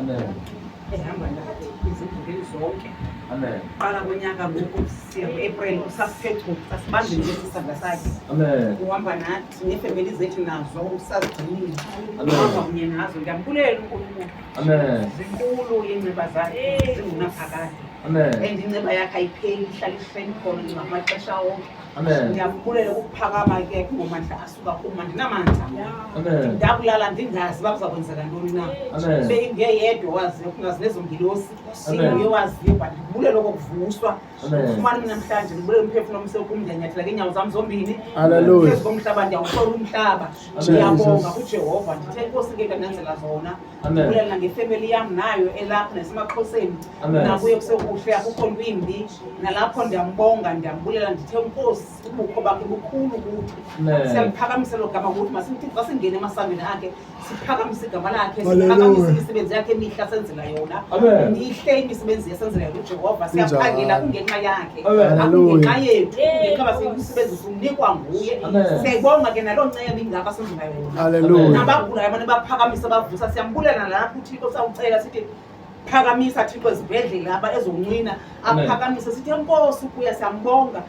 Amen. Ehamba nathi izindleleni zonke. Amen. Qala konyaka ngoku siya ku-April usasiphethe sasibambile nje isandla sakhe. Amen. Uhamba nathi neefemeli zethu nazo usazigcinile. Amen. Uhamba kunye nazo. Ndiyambulela uNkulunkulu. Amen. Zinkulu iinceba zakhe zingunaphakade. Amen. And inceba yakhe ayipheli, ihlala ihleli khona ngamaxesha wonke. Amen. Ndiyambulela ukuphakama ke kungomandla asuka kum, andinamandla. Amen. Ndakulala ndingazi uba kuza kwenzeka ntoni na. Amen. Beyingeyedwa owaziyo, kungazi nezo ngelosi. Amen. Inguye owaziyo, but ndibulela okokuvuswa. Amen. Ufumana mna namhlanje, ndibulela umphefumlo omse kum, ndiyanyathela ngeenyawo zam zombini. Hallelujah. Phezu komhlaba ndiyawuhlola umhlaba. Amen. Ndiyabonga kuJehova, ndithe Nkosi ke ndandenzela zona. Amen. Ndibulela nangefemeli yam nayo elapha nasemaXhoseni. Amen. Nakuye kusekuhle, akukho nto imbi. Nalapho ndiyambonga, ndiyambulela, ndithe Nkosi ubukho bakhe bukhulu kuthi. Amen. Siyaliphakamisa elo gama kuthi, masithi xa singene emasangweni akhe siphakamise igama lakhe, Hallelujah. siphakamise imisebenzi yakhe emihle asenzela yona. Amen. Mihle imisebenzi esenzela yona uJehova, siyaphangela kungenxa yakhe. Amen. Akungenxa yethu, kungenxa uba umsebenzi siwunikwa nguye. Amen. Siyayibonga ke naloo nceba ingaka asenzela yona. Hallelujah. Nabagulayo abantu baphakamisa bavusa, siyambulela nalapho uThixo, sawucela sithi phakamisa Thixo ezibhedlela aba ezoncwina, Amen. aphakamise sithi enkosi kuya, siyambonga.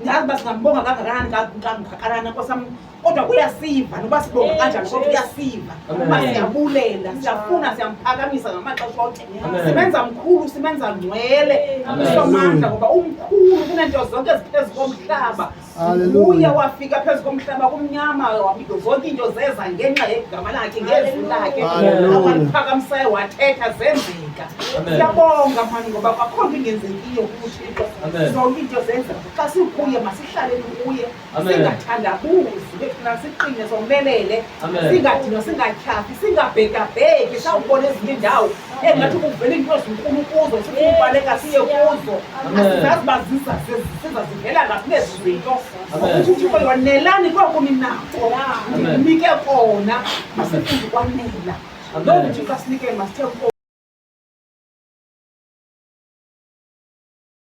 Ndazi uba singambonga kangakanani kangakanani Nkosi yam, kodwa kuyasiva noba sibonga kanjani, kodwa kuyasiva Amen. uba siyabulela, siyafuna, siyamphakamisa ngamaxesha onke. Amen. Simenza mkhulu, simenza ngcwele Amen. uSomandla, ngoba umkhulu kuneento zonke eziphezu komhlaba. Hallelujah. Uye wafika phezu komhlaba kumnyama, wafika zonke into zeza ngenxa yegama lakhe, ngezwi lakhe. Hallelujah. Awaliphakamisayo wathetha zenzeka. Amen. Siyabonga mani ngoba akukho nto ingenzekiyo kuThixo. Amen. Zonke into zenzeka. Xa sikuye masihlaleni kuye. Amen. Singathandabuzi, bethuna siqine somelele. Amen. Singadinwa, singatyhafi, singabhekabheki, sawubona ezinye iindawo engathi kuvela iinto ezinkulu kuzo, sifuna ubaleka siye kuzo. Amen. Asizazi uba ziza zivela ngaphi nezi zinto. Amen. Ukuthi uThixo yonelani koko ninako, Amen. ndinike kona, masifunde ukwanela. Amen. Loo nto uThixo asinike masithe Nkosi.